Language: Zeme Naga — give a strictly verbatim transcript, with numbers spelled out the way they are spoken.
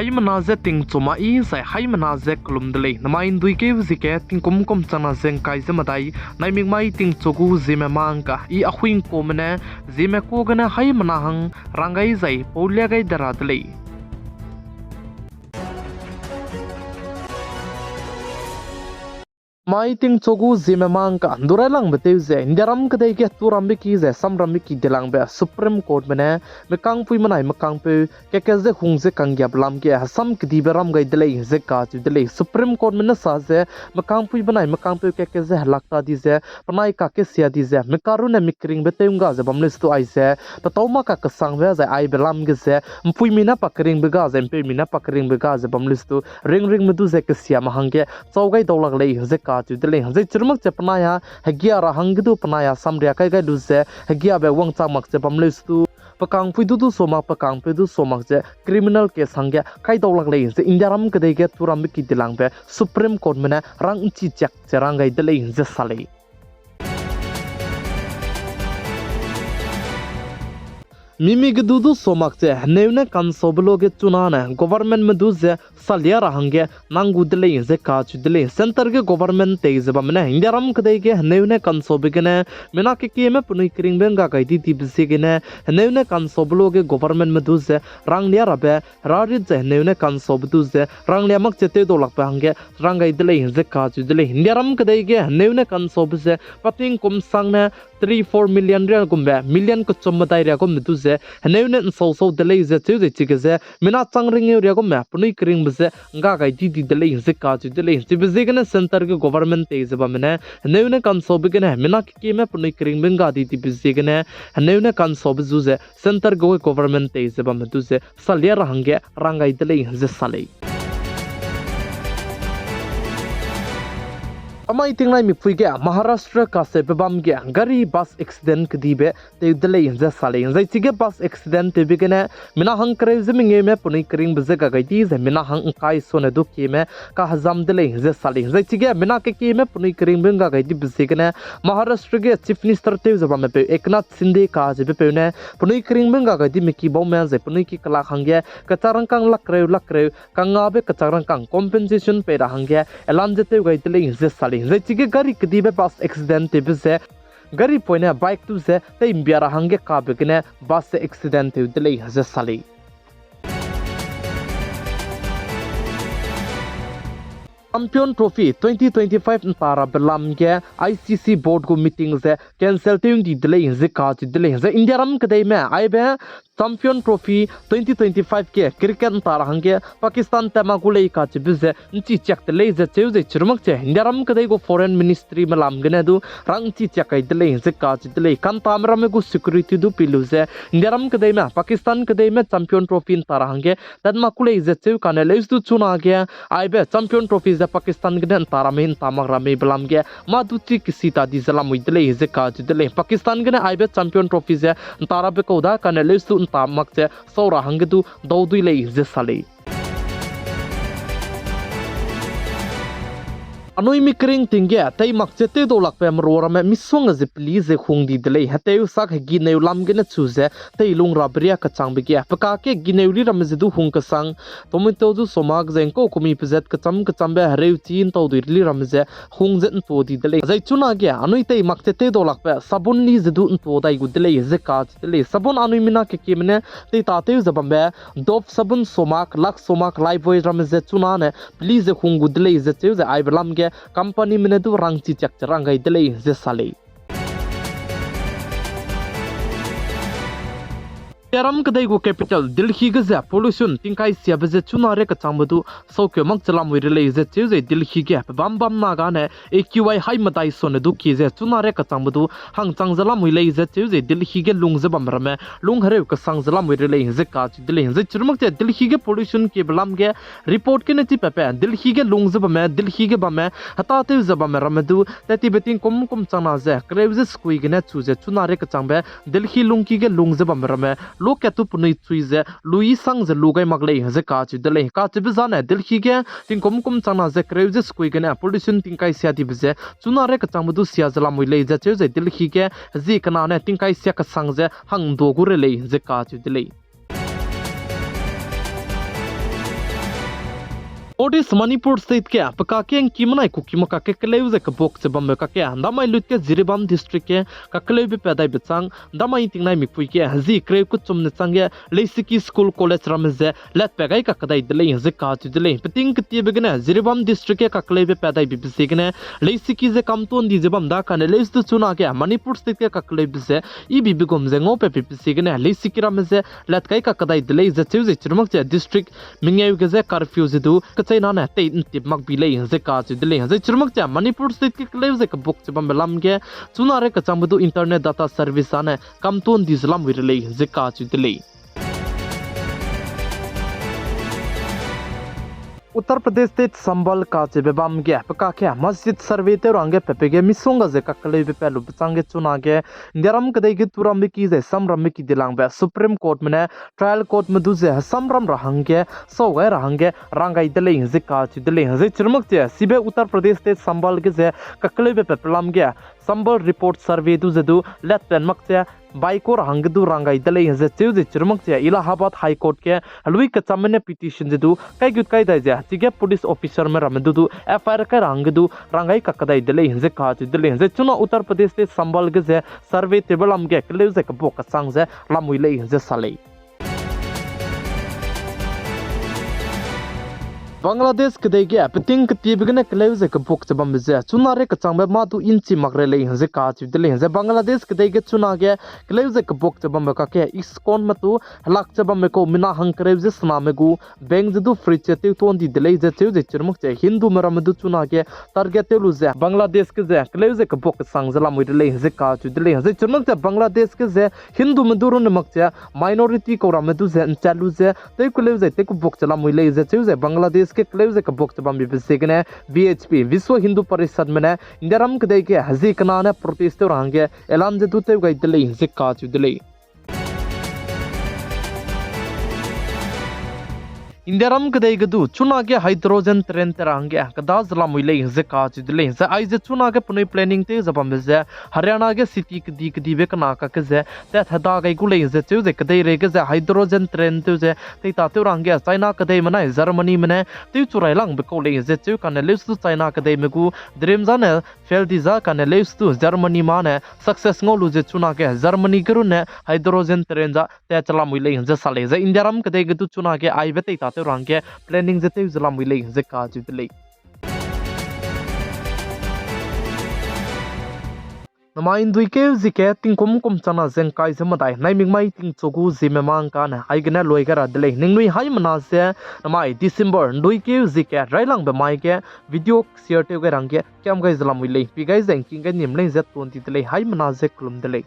Haimena ze tingchu ma i zai haimena ze kelum de lei. Namai ndui keu ziege tingkum kum changna ze ngkai ze medai, naimik mai tingchu gu Zeme mangka i Ahuingkuame ne Zeme ka gene haimena hang rang gai zai pau lia gai de ra de lei. Mai tingchu gu Zeme mangka ndurailangbe tew ze Indiaram kedei ge turambe ki ze samrambe ki dilangbe Supreme Courtme ne mekangpui menai mekangpeu keke ze hung ze kanggiabe lam ge hesam kedibe ram gai de lei ze kacheu de lei. Supreme Courtme ne sa ze mekangpui benai mekangpeu keke ze helak ta di ze penai kakesia di ze mika runne mikeringbe tew ngga ze bam lei stu aize petau mâ kakesangbe zai aibe lam ge ze mpuimi ne pa keringbe ga zai mpeumi ne pa keringbe ga ze bam lei stu ringringme du ze kesiame hangge chau gai dau lak lei ze kacheu de lei. Zai chirumak ze penai a hegia ra hangge du penai a samria kai gai lu ze hegiabe wangchang mak ze bam lei stu pekangpui du du so mak, pekangpeu du so mak ze criminal case hangge kai dau lak lei ze Indiaram kedei ge turambe ki dilangbe Supreme Courtme ne rang nchi chiak ze rang gai de lei ze sa lei. Mimi ge du du so mak ze heneu ne kansaube lo ge chuna ne governmentme du ze salia ra hangge nang gu de lei ze kacheu de lei. Centre ge government tei ze bamme ne Indiaram kedei ge heneu ne kansaube gene mina kekieme penui keringbe ngga gai di dibe ziegene heneu ne kansaube lo ge governmentme du ze ranglia rabe herarit ze heneu ne kansaube du ze ranglia mak ze tew dau lakbe hangge rang gai de lei ze kacheu de lei. Indiaram kedei ge heneu ne kansaube ze pating kum sang ne three four million ria gumbe million kechum medai ria gumbe du ze heneu ne nsau sau de lei ze cheu ze chige ze mina chang ringeu ria gumme penui keringbe ze ngga gai di di de lei ze kacheu de lei. Chibe ziegene centre ge government tei ze bamme ne heneu ne kansaube gene mina kekieme penui keringbe ngga di dibe ziegene heneu ne kansaube zu ze centre ge government tei ze bamme du ze salia ra hangge rang gai de lei ze sa lei. Amai tingnai mipui ge Maharashtra kaseube bam ge gari bus accident kedibe tew de lei ze sa lei. Zai chige bus accident tewbe gene mina hang kereu ze mengeume penui keringbe ze ga gai di ze mina hang ngkai sone du kieme kahezam de lei ze sa lei. Zai chige mina kekieme penui keringbe ngga gai dibe ziegene Maharashtra ge Chief Minister tew ze bamme peu Eknath Shinde kacheube peu ne penui keringbe ngga gai dime ki baume zai penui ki kelak hangge kechak rangkang lakreu lakreu kangabe kechak rangkang compensation pei ra hangge elan ze tew gai de lei ze sa lei. Zai chige gari kedibe bus accident tewbe ze gari poine bike du ze teimbia ra hangge kabe gene bus ze accident tew de lei ze sa lei. Champion Trophy twenty twenty-five nta rabe lam ge I C C board gu meeting ze cancel tew ndi de lei ze kacheu de lei. Zai Indiaram kedeime aibe Champion Trophy twenty twenty-five ge cricket nta ra hangge Pakistan tatma gu lei kacheube ze nchi chiak de lei ze cheu ze chirumak ze Indiaram kedei gu foreign ministryme lam gene du rang nchi chiak kai de lei ze kacheu de lei. Kantame ramme gu security du pi lu ze Indiaram kedeime Pakistan kedeime Champion Trophy nta ra hangge tatma ku lei ze cheu kane leus du chunage aibe Champion Trophy ze Pakistan gene nta ra mei nta mak ra meibe lam ge mâ du chi kesi ta di ze lamui de lei ze kacheu de lei. Pakistan gene aibe Champion Trophy ze nta rabe kau da kane leus du nta mak ze sau ra hangge du dau dui lei ze sa lei. Anui mi kering ting ge tei mak ze tew dau lakbe merua ramme misongga ze peli ze hung di de lei. Hetew sak hegineu lam gene chu ze teilung rabe ria kechangbe ge pe kake gineu ri ramme ze du hung kesang tomato zu so mak ze ngkau kumi pezat kecham kechambe hereu chi ntau dui ri ramme ze hung ze ntua di de lei. Zai chunage anui tei mak ze tew dau lakbe sabun li ze du ntua dai gu de lei ze kacheu de lei. Sabun anui mina kekieme ne tei ta tew ze bambe Dove sabun so mak, Lux so mak, Lifebuoy ramme ze chunane peli ze hung gu de lei ze cheu ze aibe lam ge companyme ne du rang chi chiak ze rang gai de lei ze sa lei. Indiaram kedei gu capital Delhi ge ze pollution tingkai siabe ze chuna ria kechangbe du saukeu mak ze lamui re lei ze cheu ze Delhi ge pebam bam na gane A Q I hai medai sone du kie ze chuna ria kechangbe du hangchang ze lamui lei ze cheu ze Delhi ge lung ze bam ramme lung hereu kesang ze lamui re lei ze kacheu de lei. Zai chirumak ze Delhi ge pollution kiebe lam ge report gene chi patbe Delhi ge lung ze bamme, Delhi ge bamme heta tew ze bamme ramme du tat tibe tingkum kum changna ze kereu ze sekui gene chu ze chuna ria kechangbe Delhi lungki ge lung ze bamme ramme lukat tu penui chui ze lui sang ze lu gai mak lei ze kacheu de lei. Kacheube zane Delhi ge tingkum kum changna ze kereu ze sekui gene pollution tingkai sia dibe ze chuna ria kechangbe du sia ze lamui lei ze cheu ze Delhi ge zi kenane tingkai sia kesang ze hangdua gu re lei ze kacheu de lei. North East Manipur State ge pe kakge ngki menai Kuki me kakge keleu ze kebuak che bambe kakge, ndamai lut ge Jiribam District ge kakeleube pat daibe chang, ndamai tingnai mipui ge zi kereu kechum ne changge leisiki school college ramme ze latpat gai kakdai de lei ze kacheu de lei. Peting ketiebe gene Jiribam District ge kakeleube pat daibe ziegene leisiki ze kamtuan di ze bam da kane leuse du chunage Manipur State ge kakeleube ze ibi begum ze ngaupat beibe ziegene leisiki ramme ze lat gai kakdai de lei ze cheu ze chirumak ze district mengeu ge ze curfew ze du kecheina ne tei ntip mak bi lei ze kacheu de lei. Zai chirumak ze Manipur State ge keleu ze kebuak che bambe lam ge chuna re kechangbe du internet data service ane kamtuan di ze lamui re lei ze kacheu de lei. Uttar Pradesh State Chambal kacheube bam ge pe kakge masjid survey tew ra hangge pepe ge misongga ze kakeleube pat lube changge chunage Indiaram kedei ge turambe ki zai samrambe ki dilangbe Supreme Courtme ne trial courtme du ze hesamram ra hangge sau gai ra hangge rang gai de lei ze kacheu de lei. Zai chirumak ze chibe Uttar Pradesh State Chambal ge ze kakeleube pat pe lam ge Chambal report survey du ze du latpat mak ze baikau ra hangge du rang gai de lei ze cheu ze chirumak ze Allahabad High Court ge helui kechamme ne petition ze du kaigut kai dai ze chige police officerme ramme du du FIR kai ra hangge du rang gai kakdai de lei ze kacheu de lei. Zai chuna Uttar Pradesh State Chambal ge ze survey tewbe lam ge keleu ze kebuak kechang ze lamui lei ze sa lei. Bangladesh kedei ge peting ketiebe gene keleu ze kebuak che bambe ze chuna re kechangbe mâ du inchi mak re lei ze kacheu de lei. Zai Bangladesh kedei ge chunage keleu ze kebuak che bambe kakge ISKCONme tu helak che bamme kau mina hangkereu ze sename gu bank ze du freeze ze tewtuan di de lei ze cheu ze chirumak ze Hindume ramme du chunage target tew lu ze Bangladesh ge ze keleu ze kebuak kechang ze lamui de lei ze kacheu de lei. Zai chirumak ze Bangladesh ge ze Hindume du runne mak ze minority kau ramme du ze nchat lu ze tew keleu zai tew kebuak che lamui lei ze cheu ze Bangladesh ge keleu ze kebuak che bambe ziegene VHP, Vishwa Hindu Parishadme ne Indiaram kedei ge hezie kena ne protest tew ra hangge elan ze du tew gai de lei ze kacheu de lei. Indiaram kedei ge du chunage hydrogen train te ra hangge keda ze lamui lei ze kacheu de lei. Zai aize chunage penui planning tew ze bambe ze Haryana ge city kedi kedibe kena kakge ze tat heda gai gu lei ze cheu ze kedeirei ge ze hydrogen train tew ze teita tew ra hangge China kedeime nai Germanyme ne tewchu railangbe kau lei ze cheu kane leuse du China kedeime gu dream zane fail di za kane leuse du Germany ma ne success ngau lu ze chunage Germany ge runne hydrogen train za tat che lamui lei ze sa lei. Zai Indiaram kedei ge du chunage aibe teita tew ra hangge planning ze tew ze lamui lei ze kacheu de lei. Namai nduikeu ziege tingkum kum chana ze ngkai ze medai naimik mai tingchu gu ziemme mangkane aigene lui gai ra de lei. Ningnui haimena ze namai December nduikeu ziege railangbe mai ge video share tew gai ra hangge kiam gai ze lamui lei. Pi gai ze ngking gai nim lei ze tuan di de lei. Haimena ze kelum de lei.